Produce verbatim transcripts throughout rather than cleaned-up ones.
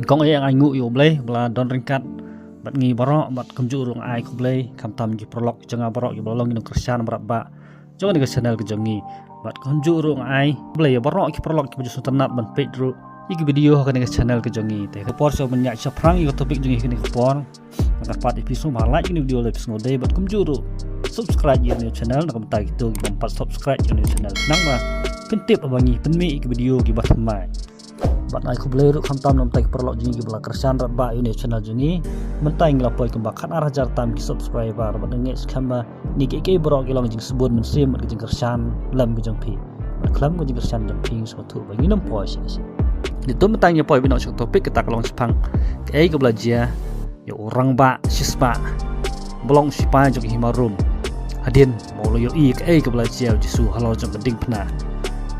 Kong ïa nga ainguh ïa U Blei ba la don ryngkat bad ngi baroh, bad kumjuh ruh nga ai khublei khamtam ki paralok jong nga baroh kiba la long ki nongkyrshan mrad ba jong kane ka channel ka jong ngi. Bad kumjuh ruh nga ai khublei ïa baroh ki paralok kiba ju sngewtynnat ban peit ruh ïa ki video ha kane ka channel ka jong ngi. Te ka por sha ban ïa shaphrang ïa ka topic jong ngi ha kane ka por, nga kyrpad ïa phi sngewbha like ïa kane ka video lada phi sngewdei, bad kumjuh ruh subscribe ïa kane ka channel na ka bynta kito ki bym pat subscribe ïa kane ka channel, khnang ba phin tip haba ngi pynmih ïa ki video kiba thymmai. Bad nga ai khublei ruh khamtam na ka bynta ki paralok jong ngi kiba la kyrshan radbah ïa une u channel jong ngi. Mynta ngi la poi kumba khatar hajar tam ki subscriber, bad nga ngeit skhem ba kine kiei kiei baroh ki long ka jingsbun mynsiem bad ka jingkyrshan lem ka jong phi, bad khlem ka jingkyrshan jong phi nga sngewthuh ba ngin ym poi shisha. Te to mynta ngi poi beit noh sha ka topic, kata ka long shaphang kaei kaba la jia ïa u rangbah shispah ba long u sipai jong ka hima Rom, hadien ba u la ïohi ïa kaei kaba la jia ïa U Jisu halor jong ka diengphna.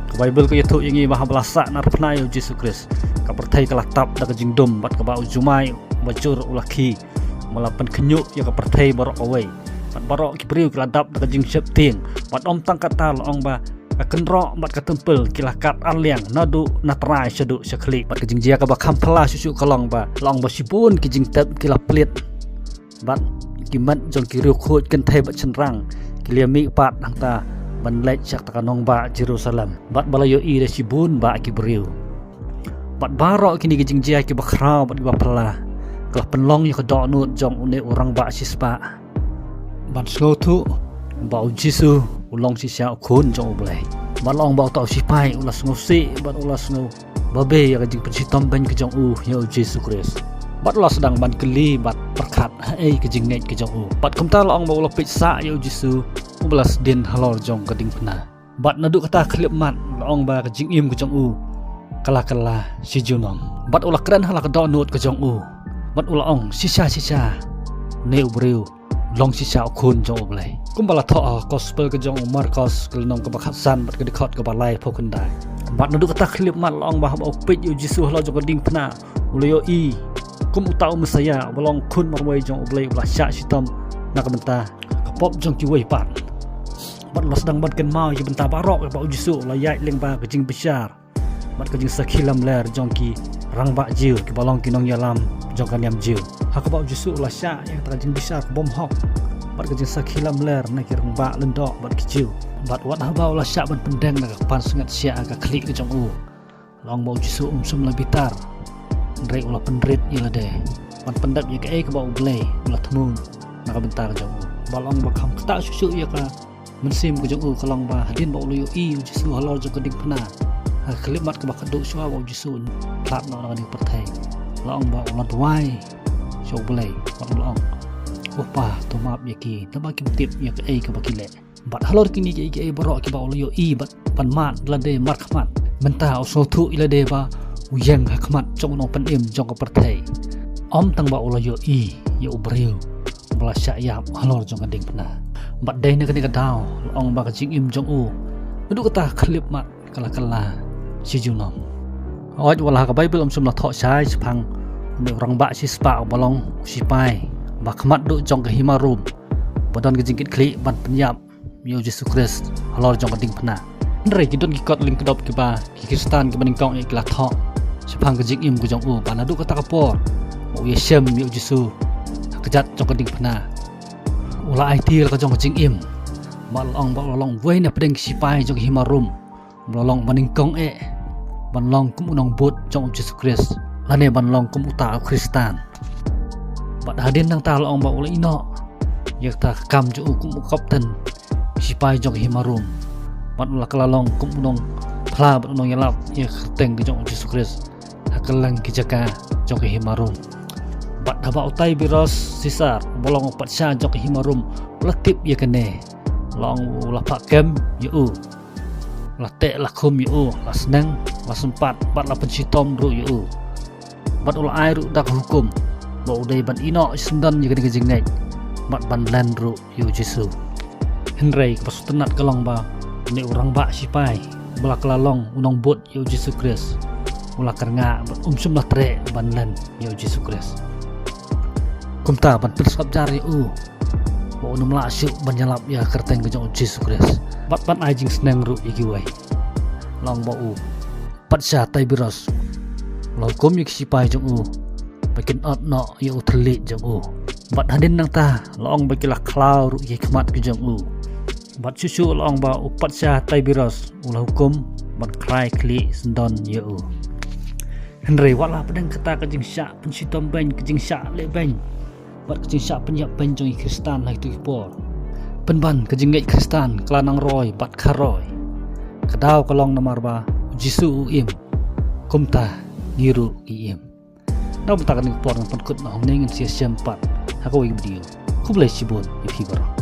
Ka Baibl ka ïathuh ïa ngi ba haba la sah narphna ïa U Jisu Khrist, ka pyrthei ka la tap da ka jingdum, bad kaba u jumai uba jur u la khie, ba la pynkhynñiuh ïa ka pyrthei baroh kawei, bad baroh ki briew ki la dap da ka jingsheptieng. Bad ym tang katta, la ong ba ka kynroh bad ka templ ki la kat ar liang, naduh na trai shaduh sha khlieh. Bad ka jingjia kaba kham phylla shuh shuh ka long ba, la ong ba shibun ki jingtep ki la plied, bad ki met jong ki riewkhuid kynthei bad shynrang ki la mih pat hangta ban leit sha kata ka nongbah Jerusalem, bad ba la ïohi da shibun bah ki briew. Bad baroh kine ki jingjia kiba khraw bad kiba phylla ka la pynlong ïa ka dohnud jong une u rangbah shispah ban sngewthuh ba U Jisu u long shisha u Khun jong U Blei. Bad la ong ba uta u sipai u la sngewsih bad u la sngew babe ïa ka jingpynshitom beiñ ka jong u ïa U Jisu Khrist, bad u la sdang ban kylli bad pyrkhat haei ka jingngeit ka jong u. Bad kumta la ong ba u la peit sah ïa U Jisu uba la sdien halor jong ka diengphna. Bad naduh kata khyllipmat la ong ba ka jingim ka jong u ka la kylla shi junom, bad u la kren ha la ka dohnud ka jong u, bad u la ong, shisha shisha une u briew u long shisha u Khun jong U Blei. Kumba la thoh ha ka Gospel ka jong u Markos, ka lynnong kaba khatsan bad ka dkhot kaba laiphew khyndai. Bad naduh kata khyllipmat la ong ba haba u peit ïa U Jisu halor jong ka diengphna, u la ïohi kum uta u Messaïah uba long Khun marwei jong U Blei uba la shah shitom na ka bynta ka pop jong kiwei pat. Bad u la sdang ban kynmaw ïa ki bynta baroh kaba U Jisu u la ïaid lyngba ka jingbishar bad ka jingsakhi lamler jong ki rangbah Jiw kiba long ki nongïalam jong ka niam Jiw, ha kaba U Jisu u la shah ïa kata ka jingbishar ka bymhok bad ka jingsakhi lamler na ki rangbah lyngdoh bad ki Jiw. Bad wat haba u la shah ban pyndeng na ka kpan sngewsih ha ka khlieh ka jong u, la ong ba U Jisu um shym la bitar, hynrei u la pynrit ïa lade ban pyndep ïa kaei kaba U Blei u la thmu na ka bynta ka jong u. Bad la ong ba kham ktah shuh shuh ïa ka mynsiem ka jong u ka long ba hadien ba u la ïohi ïa U Jisu halor jong ka diengphna, ha ka khyllipmat kaba khatduh shuwa ba U Jisu un tlot noh na kane ka pyrthei, la ong ba u la duwai sha U Blei bad u la ong, "O Pa, to map ïa ki, naba kim tip ïa kaei kaba ki leh." Bad halor kine kiei kiei baroh kiba u la ïohi bad ban mad lade markhmat, mynta u sngewthuh ïa lade ba u ïeng ha khmat jong u Nongpynim jong ka pyrthei. Ym tang ba u la ïohi ïa u briew ba la shah ïap halor jong ka diengphna. Bad dei na kane ka daw la ong ba ka jingim jong u naduh kata khyllipmat ka la kylla shi junom. Hooid, wat la ha ka Baibl ym shym la thoh shai shaphang une u rangbah shispah uba long u sipai ba khmat duh jong ka hima Rom ba don ka jingkitkhlieh ban pynïap ïa U Jisu Khrist halor jong ka diengphna. Hynrei ki don ki kot lyngkdop kiba ki Khristan kiba nyngkong eh ki la thoh shaphang ka jingim ka jong u, ba naduh kata ka por ba u ïashem ïa U Jisu ha kjat jong ka diengphna, u la aiti la ka jong ka jingim, ba la ong ba u la long uwei na pdeng ki sipai jong ka hima Rom, ba la long ba nyngkong eh ban long kum u nongbud jong U Jisu Khrist, lane ban long kum uta u Khristan. Bad hadien nangta la ong ba u la ïehnoh ïa kata ka kam jong u kum u kapten sipai jong ka hima Rom, bad u la kylla long kum u nongphla bad u nongïalap ïa ka kyrteng ka jong U Jisu Khrist ha kylleng ki jaka jong ka hima Rom. Bad haba u Tiberius Caesar uba long u patsha jong ka hima Rom u la tip ïa kane, la ong u la phah kem ïa u, la teh la khum ïa u, la sneng la sympat bad la pynshitom ruh ïa u. Bad u la ai ruh da ka hukum ba u dei ban ïehnoh shisyndon ïa kane ka jingngeit bad ban len ruh ïa U Jisu. Hynrei kaba sngewtynnat ka long ba une u rangbah sipai ba la kylla long u nongbud ïa U Jisu Khrist u la kyrngah bad um shym la treh ban len ïa U Jisu Khrist. Kumta ban pynsngap jar ïa u ba un ym lah shuh ban ïalap ïa ka kyrteng ka jong U Jisu Khrist bad ban ai jingsneng ruh ïa kiwei. La ong ba u patsha Tiberius U la hukum ïa ki shipai jong u ba kin ot noh ïa u thylliej jong u. Bad hadien nangta la ong ba ki la khlaw ruh ïa ki khmat ki jong u. Bad shuh shuh la ong ba u patsha Tiberius u la hukum ban khrai khlieh syndon ïa u. Hynrei wat la pdeng kata ka jingshah pynshitom beiñ, ka jingshah leh beiñ bad ka jingshah pynïap beiñ jong ki Khristan ha kito ki por, pynban ka jingngeit Khristan ka la nang roi bad kharoi. Ka daw ka long namar ba u Jisu u im, kumta ngi ruh ngi im. Na ka bynta kane ka por ngan pynkut noh hangne, ngin sa ïashem pat ha kawei ka video. Khublei shibun ïa phi baroh.